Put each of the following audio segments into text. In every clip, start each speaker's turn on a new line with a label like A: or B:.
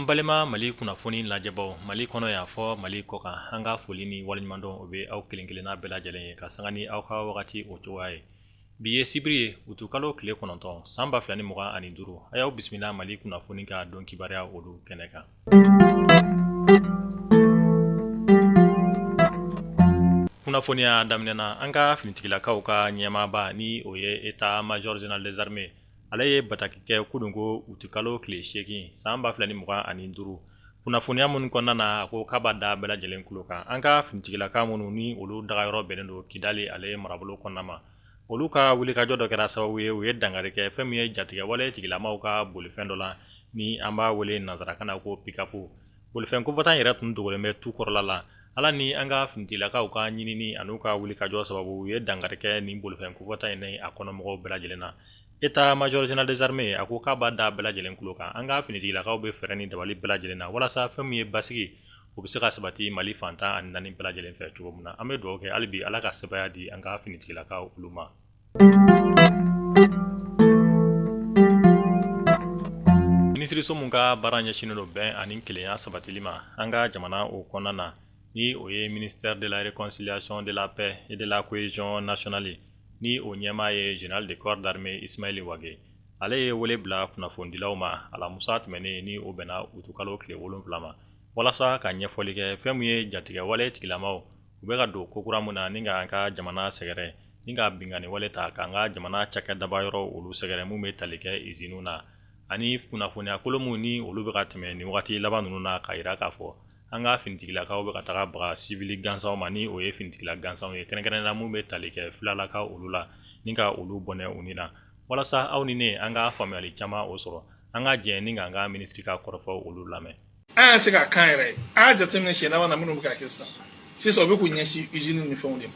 A: An balima Mali kunnafoni lajɛbaw, Mali kɔnɔ yan fɔ Mali kɔkan, an ka foli ni waleɲumandɔn o bɛ aw kelen kelenna bɛɛ lajɛlen ye ka sanga ni aw ka wagati o cogoya ye. Bi ye sibiri ye, utukalo tile 9, san 2025. A y'aw bisimila Mali kunnafoni ka don kibaruya olu kɛnɛ kan. Kunnafoniya daminɛ na, an ka finitigilakaw ka ɲɛmaaba ni o ye état major général des armées, ale ye bataki kɛ kununko utukalo tile 8, san 2025. Kunnafoniya minnu kɔnɔna na, a ko k'a b'a da bɛɛ lajɛlen tulo kan, an ka finitigilaka minnu ni olu dagayɔrɔ bɛnnen don Kidali ale marabolo kɔnɔna ma, olu ka wulikajɔ dɔ kɛra sababu ye u ye dankari kɛ fɛn min ye jatigɛwale tigilamaw ka bolifɛn dɔ la, ni an b'a wele nansarakan na ko pick-up. Bolifɛn kofɔta in yɛrɛ tun dogolen bɛ tu kɔrɔla la. Ala ni an ka finitigilakaw ka ɲinini an'u ka wulikajɔ sababu, u ye dankari kɛ nin bolifɛn kofɔta in ni a kɔnɔmɔgɔw bɛɛ lajɛlen na. État major général des armées a ko k'a b'a da bɛɛ lajɛlen tulo kan, an ka finitigilakaw bɛ fɛɛrɛ ni dabali bɛɛ lajɛlen na walasa fɛn min ye basigi, o bɛ se ka sabati Mali fan 14 bɛɛ lajɛlen fɛ cogo min na. An bɛ dugawu kɛ hali bi, Ala ka sebaaya di an ka finitigilakaw olu ma. Minisiriso min ka baara ɲɛsinnen don bɛn ani kelenya sabatili ma an ka jamana o kɔnɔna na, ni o ye ministère de la réconciliation, de la paix et de la cohésion nationale, ni o ɲɛmaa ye général de corps d'armée Ismaël Wagué, ale ye wele bila kunnafonidilaw ma alamusa tɛmɛnen, ni o bɛnna utukalo tile 7 ma, walasa ka ɲɛfɔli kɛ fɛn min ye jatigɛwale tigilamaw u bɛ ka don kokura min na ni ka an ka jamana sɛgɛrɛ, ni ka binkanni wale ta k'an ka jamana cakɛdaba yɔrɔ olu sɛgɛrɛ, min bɛ tali kɛ iziniw na, ani kunnafoniya kolon minnu ni olu bɛ ka tɛmɛ nin wagati laban ninnu na, k'a jira k'a fɔ an ka finitigilakaw bɛ ka taga baga sivili gansanw ma, ni o ye finitigila gansanw ye, kɛrɛnkɛrɛnnenya la min bɛ tali kɛ filalakaw olu la, ni ka olu bɔnɛ u ni na. Walasa aw ni ne an ka faamuyali caman o sɔrɔ, an ka jɛ ni k'an ka minisiri ka kɔrɔfɔ olu lamɛn.
B: An y'a se ka kan yɛrɛ ye, an y'a jateminɛ siɲɛ laban na minnu bɛ ka kɛ sisan sisan, u bɛ k'u ɲɛsin usine ni fɛnw de ma,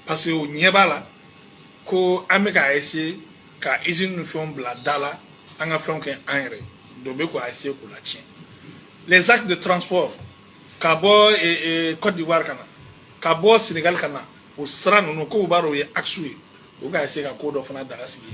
B: parce que u ɲɛ b'a la ko an bɛ k'a essayer ka usine ni fɛnw bila da la, an ka fɛnw kɛ an yɛrɛ ye. Donc u bɛ k'u essayer k'u latiɲɛ. Les axes de transport ka bɔ Côte d'Ivoire ka na, ka bɔ Sénégal ka na, o sira ninnu, ko u b'a dɔn o ye axe ye, u bɛ ka essayer ka ko dɔ fana daga sigi.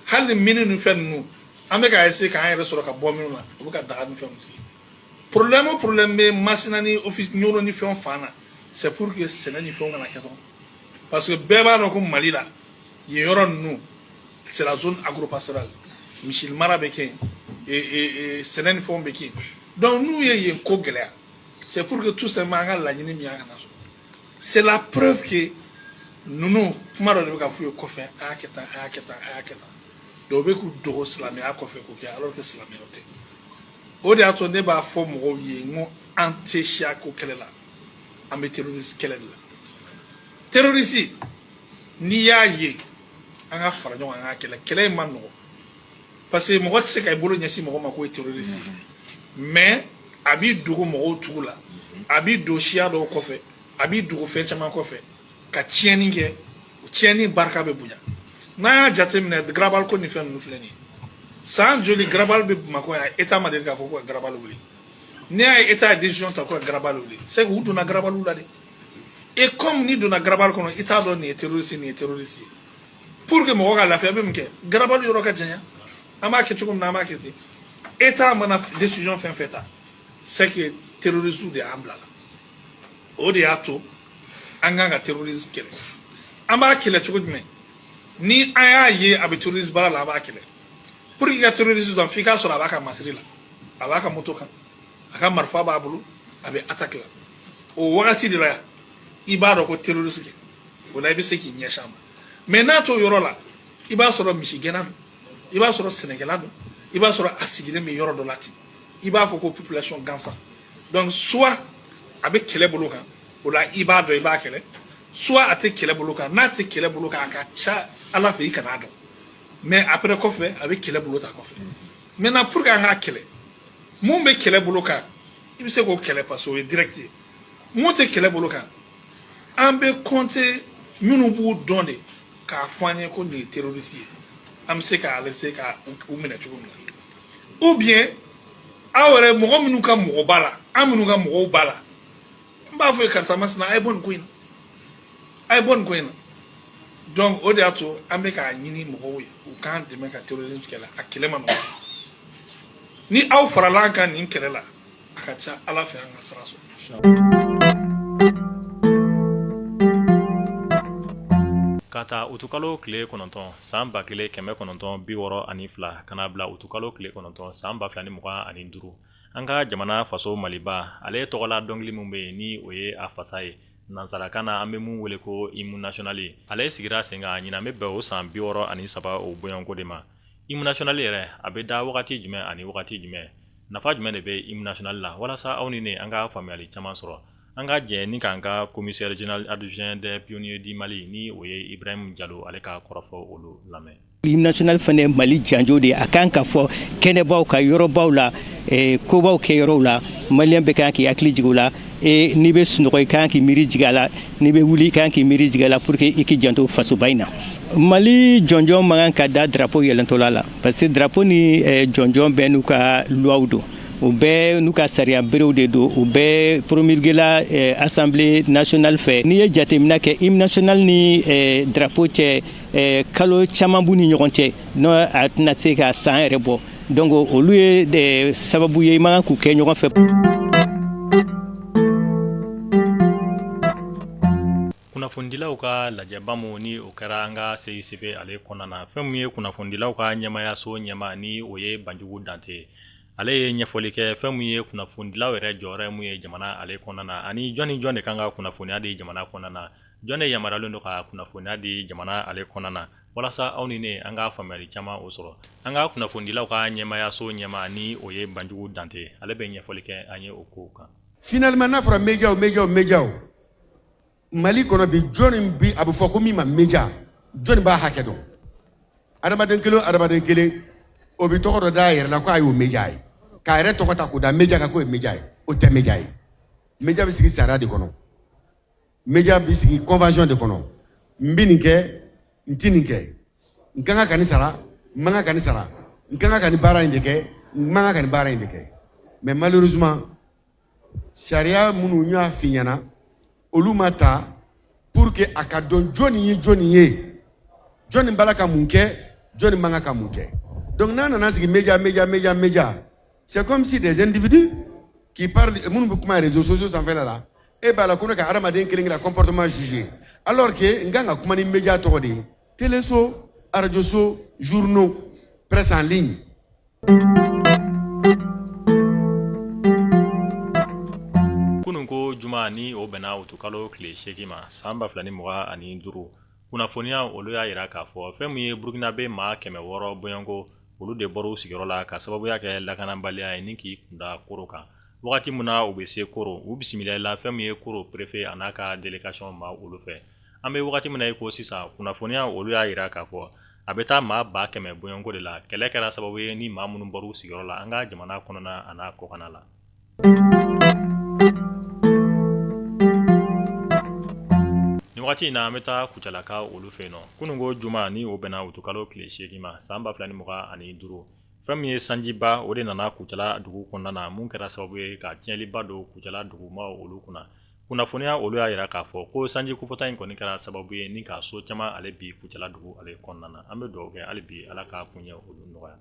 B: Hali ni mine ni fɛn ninnu, an bɛ ka essayer k'an yɛrɛ sɔrɔ ka bɔ minnu na, u bɛ ka daga ni fɛnw sigi. Problème o problème bɛ Masina ni office Ɲoro ni fɛnw fan na, c'est pour que sɛnɛ ni fɛnw kana kɛ dɔrɔn, parce que bɛɛ b'a dɔn ko Mali la yen yɔrɔ ninnu, c'est la zone agropastorale, misi mara bɛ kɛ yen, sɛnɛ ni fɛnw bɛ kɛ yen. Donc n'u ye yen ko gɛlɛya, c'est pour que tout simplement an ka laɲini min ye, an kana sɔrɔ. C'est la preuve que ninnu kuma dɔ de bɛ ka f'u ye kɔfɛ: a y'a kɛ tan, a y'a kɛ tan, a y'a kɛ tan. Donc u bɛ k'u dogo silamɛya kɔfɛ k'o kɛ, alors que silamɛya tɛ. O de y'a to ne b'a fɔ mɔgɔw ye n ko an tɛ siya ko kɛlɛ la, an bɛ terroriste kɛlɛ de la. Terroriste, n'i y'a ye, an ka fara ɲɔgɔn kan, an ka kɛlɛ. Kɛlɛ in ma nɔgɔn, parce que mɔgɔ tɛ se ka i bolo ɲɛsin mɔgɔ ma k'o ye terroriste ye, mais a b'i dogo mɔgɔw tugu la, a b'i don siya dɔw kɔfɛ, a b'i dogo fɛn caman kɔfɛ ka tiɲɛni kɛ. Tiɲɛni barika bɛ bonya. N'an y'a jateminɛ, garabali ko ni fɛn ninnu filɛ nin ye, san joli garabali bɛ Bamakɔ yan, État ma deli k'a fɔ ko ka garabali wuli. N'i y'a ye État ye décision ta ko ka garabali wuli, c'est que u donna garabaliw la de. Et comme n'i donna garabali kɔnɔ, i t'a dɔn nin ye terroriste, nin ye terroriste ye. Pour que mɔgɔ ka lafiya, bɛ min kɛ, garabali yɔrɔ ka janya, an b'a kɛ cogo min na, an b'a kɛ ten. État mana décision fɛn fɛn ta, c'est que terroriste de y'an bila la. O de y'a to an kan ka terroriste kɛlɛ. An b'a kɛlɛ cogo jumɛn? Ni an y'a ye a bɛ terroriste baara la, an b'a kɛlɛ. Pour que i ka terroriste dɔn, f'i k'a sɔrɔ a b'a ka masiri la, a b'a ka moto kan, a ka marifa b'a bolo, a bɛ attaque la. O wagati de la i b'a dɔn ko terroriste kɛ. O la i bɛ se k'i ɲɛsin a ma. Mais n'a t'o yɔrɔ la, i b'a sɔrɔ misigɛnna don, i b'a sɔrɔ sɛnɛkɛla don, i b'a sɔrɔ a sigilen bɛ yɔrɔ dɔ la ten, i b'a fɔ ko population gansan. Donc soit a bɛ kɛlɛ bolo kan, o la i b'a dɔn, i b'a kɛlɛ, soit a tɛ kɛlɛ bolo kan. N'a tɛ kɛlɛ bolo kan, a ka ca Ala fɛ i kan'a dɔn, mais après kɔfɛ a bɛ kɛlɛ bolo ta kɔfɛ. Maintenant, pour que an k'a kɛlɛ, mun bɛ kɛlɛ bolo kan, i bɛ se k'o kɛlɛ parce que o ye direct ye. Mun tɛ kɛlɛ bolo kan, an bɛ compter minnu b'u dɔn de k'a fɔ an ye ko nin ye terroriste ye, an bɛ se k'a laisser ka u minɛ cogo min na. Ou bien aw yɛrɛ, mɔgɔ minnu ka mɔgɔ b'a la, an minnu ka mɔgɔw b'a la, n b'a fɔ ye karisa masina, a ye bɔ nin ko in na, a ye bɔ nin ko in na. Donc o de y'a to an bɛ k'a ɲini mɔgɔw ye u k'an dɛmɛ ka terrorisme kɛlɛ. A kɛlɛ ma nɔgɔn. Ni aw farala an kan nin kɛlɛ la, a ka ca Ala fɛ an ka sira sɔrɔ.
A: Ka ta utukalo tile 9 san 1962 ka na bila utukalo tile 9 san 2025, an ka jamana faso Maliba ale tɔgɔla dɔnkili min bɛ yen ni o ye a fasa ye nansarakan na, an bɛ mun wele ko hymne national, ale sigira sen kan ɲinan bɛ bɛn o san 63 o bɔɲɔgɔnko de ma. Hymne national yɛrɛ a bɛ da wagati jumɛn ani wagati jumɛn? Nafa jumɛn de bɛ hymne national la? Walasa aw ni ne an ka faamuyali caman sɔrɔ, an ka jɛ ni k'an ka commissaire général adjoint des pionniers du Mali ni o ye Ibrahim Jalo, ale ka kɔrɔfɔ olu lamɛn.
C: Hymne national fana ye Mali janjo de ye. A kan ka fɔ kɛnɛbaw ka yɔrɔbaw la, kobaw kɛ yɔrɔw la. Maliyɛn bɛɛ kan k'i hakili jigin o la. N'i bɛ sunɔgɔ, i kan k'i miiri jigin a la. N'i bɛ wuli, i kan k'i miiri jigin a la pour que i k'i janto fasoba in na. Mali jɔnjɔn man kan ka da drapeau yɛlɛntɔla la, parce que drapeau ni jɔnjɔn bɛɛ n'u ka loi don, u bɛɛ n'u ka sariya berew de don, u bɛɛ promulgué la Assemblée nationale fɛ. N'i ye jateminɛ kɛ, hymne national ni drapeau cɛ, kalo caman b'u ni ɲɔgɔn cɛ, n'o a tɛna se ka san yɛrɛ bɔ. Donc olu ye sababu ye i man kan k'u kɛ ɲɔgɔn fɛ.
A: Kunnafonidilaw ka lajɛba min ni o kɛra an ka CICB ale kɔnɔna na, fɛn min ye kunnafonidilaw ka ɲɛmayaso ɲɛmaa ni o ye Banjugu Dante ye, ale ye ɲɛfɔli kɛ fɛn min ye kunnafonidilaw yɛrɛ jɔyɔrɔ ye mun ye jamana ale kɔnɔna na, ani jɔn ni jɔn de kan ka kunnafoniya di jamana kɔnɔna na, jɔn de yamaruyalen don ka kunnafoniya di jamana ale kɔnɔna na, walasa aw ni ne an ka faamuyali caman o sɔrɔ. An ka kunnafonidilaw ka ɲɛmayaso ɲɛmaa ni o ye Banjugu Dante, ale bɛ ɲɛfɔli kɛ an ye o kow kan.
D: Finalement, n'a fɔra médiaw, médiaw, médiaw, Mali kɔnɔ bi, jɔnni bi a bɛ fɔ ko min ma média, jɔnni b'a hakɛ dɔn? Adamaden kelen o adamaden kelen, o bɛ tɔgɔ dɔ d'a yɛrɛ la ko a y'o média ye, k'a yɛrɛ tɔgɔ ta k'o da média kan k'o ye média ye. O tɛ média ye. Média bɛ sigi sariya de kɔnɔ, média bɛ sigi convention de kɔnɔ. N bɛ nin kɛ, n tɛ nin kɛ, n ka kan ka nin sara, n man kan ka nin sara, n ka kan ka nin baara in de kɛ, n man kan ka nin baara in de kɛ. Mais malheureusement, sariya minnu n y'a f'i ɲɛna, olu ma ta pour que a ka dɔn jɔnni ye jɔnni ye, jɔnni b'a la ka mun kɛ, jɔnni man kan ka mun kɛ. Donc n'a nana sigi média, média, média, média, c'est comme si des individus qui parlent, minnu bɛ kuma réseaux sociaux sanfɛla la, e b'a la ko ne ka hadamaden kelen kelen comportement juger, alors que n kan ka kuma ni média tɔgɔ de ye: téléso, radio so, journaux, presse en ligne.
A: Kunun ko juma ni o bɛnna utukalo tile 8 ma san 2025, kunnafoniya olu y'a jira k'a fɔ fɛn min ye Burukinabe maa 600 bɔɲɔgɔnko, olu de bɔra u sigiyɔrɔ la ka sababuya kɛ lakanabaliya ye ni k'i kunda Koro kan. Wagati min na u bɛ se Koro, u bisimilala fɛn min ye Koro préfet a n'a ka délégation ma olu fɛ. An bɛ wagati min na i ko sisan, kunnafoniya olu y'a jira k'a fɔ a bɛ taa maa 100,000 bɔɲɔgɔnko de la. Kɛlɛ kɛra sababu ye ni maa minnu bɔra u sigiyɔrɔ la an ka jamana kɔnɔna a n'a kɔkanna la. Nin wagati in na, an bɛ taa Kucalakaw olu fɛ yen nɔ. Kunun ko juma ni o bɛnna utukalo tile 8 ma san 2025, fɛn min ye sanjiba, o de nana Kucala dugu kɔnɔna na, mun kɛra sababu ye ka tiɲɛliba don Kucala dugumaw olu kunna. Kunnafoniya olu y'a jira k'a fɔ ko sanji kofɔta in kɔni kɛra sababu ye ni ka so caman ale bi Kucala dugu ale kɔnɔna na. An bɛ dugawu kɛ hali bi, Ala ka koɲɛ olu nɔgɔya.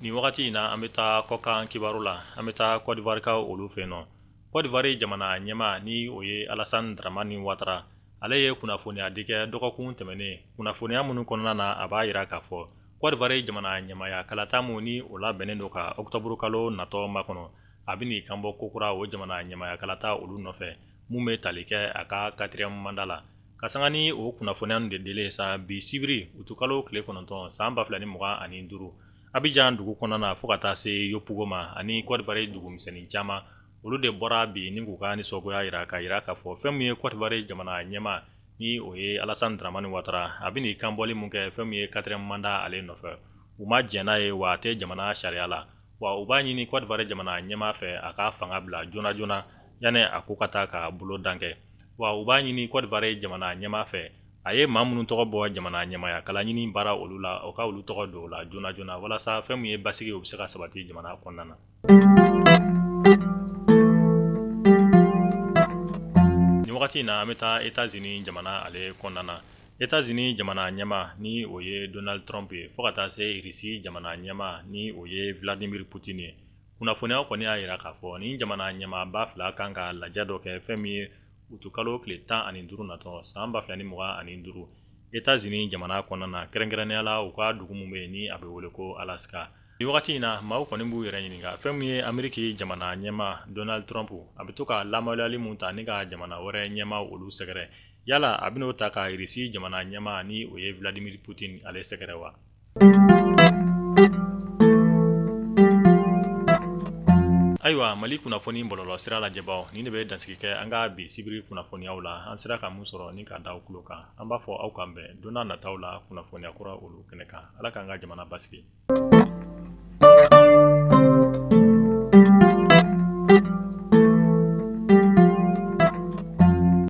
A: Nin wagati in na, an bɛ taa kɔkan kibaru la. An bɛ taa Côte d'Ivoire kaw olu fɛ yen nɔ. Côte d'Ivoire jamana ɲɛmaa ni o ye Alassane Dramane Ouattara, ale ye kunnafoniya di kɛ dɔgɔkun tɛmɛnen, kunnafoniya minnu kɔnɔna na a b'a jira k'a fɔ Côte d'Ivoire jamana ɲɛmaaya kalata mun ni o labɛnnen don ka octobre kalo natɔ makɔnɔ, a bɛ n'i kanbɔ kokura o jamana ɲɛmaaya kalata olu nɔfɛ, mun bɛ tali kɛ a ka quatrième mandat la. Ka sanga ni o kunnafoniya de dilen sa bi sibiri utukalo tile 9 san 2025, Abidjan dugu kɔnɔna na fo ka taa se Yopougon ma ani Côte d'Ivoire dugumisɛnnin caman, olu de bɔra bi ni k'u ka nisɔngoya jira, ka jira k'a fɔ fɛn min ye Côte d'Ivoire jamana ɲɛmaa ni o ye Alassane Dramane Ouattara, a bɛ n'i kanbɔli mun kɛ fɛn min ye quatrième mandat ale nɔfɛ, u ma jɛn n'a ye, wa a tɛ jamana sariya la. Wa u b'a ɲini Côte d'Ivoire jamana ɲɛmaa fɛ a ka fanga bila joona joona yanni a ko ka taa ka bolo dan kɛ. Wa u b'a ɲini Côte d'Ivoire jamana ɲɛmaa fɛ, a ye maa minnu tɔgɔ bɔ jamana ɲɛmaaya kalaɲini baara olu la, o ka olu tɔgɔ don o la joona joona, walasa fɛn min ye basigi, o bɛ se ka sabati jamana kɔnɔna na. Nin wagati in na, an bɛ taa États-Unis jamana ale kɔnɔna na. Etats-Unis jamana ɲɛmaa ni o ye Donald Trump ye fo ka taa se Irisi jamana ɲɛmaa ni o ye Vladimir Putin ye. Kunnafoniyaw kɔni y'a jira k'a fɔ nin jamana ɲɛmaaba fila kan ka lajɛ dɔ kɛ fɛn min ye utukalo tile 15 natɔ san 2025 Etats-Unis jamana kɔnɔna na, kɛrɛnkɛrɛnnenya la u ka dugu min bɛ yen ni a bɛ wele ko Alaska. Nin wagati in na, maaw kɔni b'u yɛrɛ ɲininka fɛn min ye Ameriki jamana ɲɛmaa Donald Trump a bɛ to ka lamaluyali mun ta ni ka jamana wɛrɛ ɲɛmaaw olu sɛgɛrɛ, yala a bɛn'o ta ka Irisi jamana ɲɛmaa ni o ye Vladimir Putin ale sɛgɛrɛ wa? Ayiwa Mali kunnafoni bɔlɔlɔ sira lajɛbaw, nin de bɛ dansigi kɛ an ka bi sibiri kunnafoniyaw la. An sera ka mun sɔrɔ ni ka da aw tulo kan, an b'a fɔ aw k'an bɛn don nataw la kunnafoniya kura olu kɛnɛ kan. Ala k'an ka jamana basigi.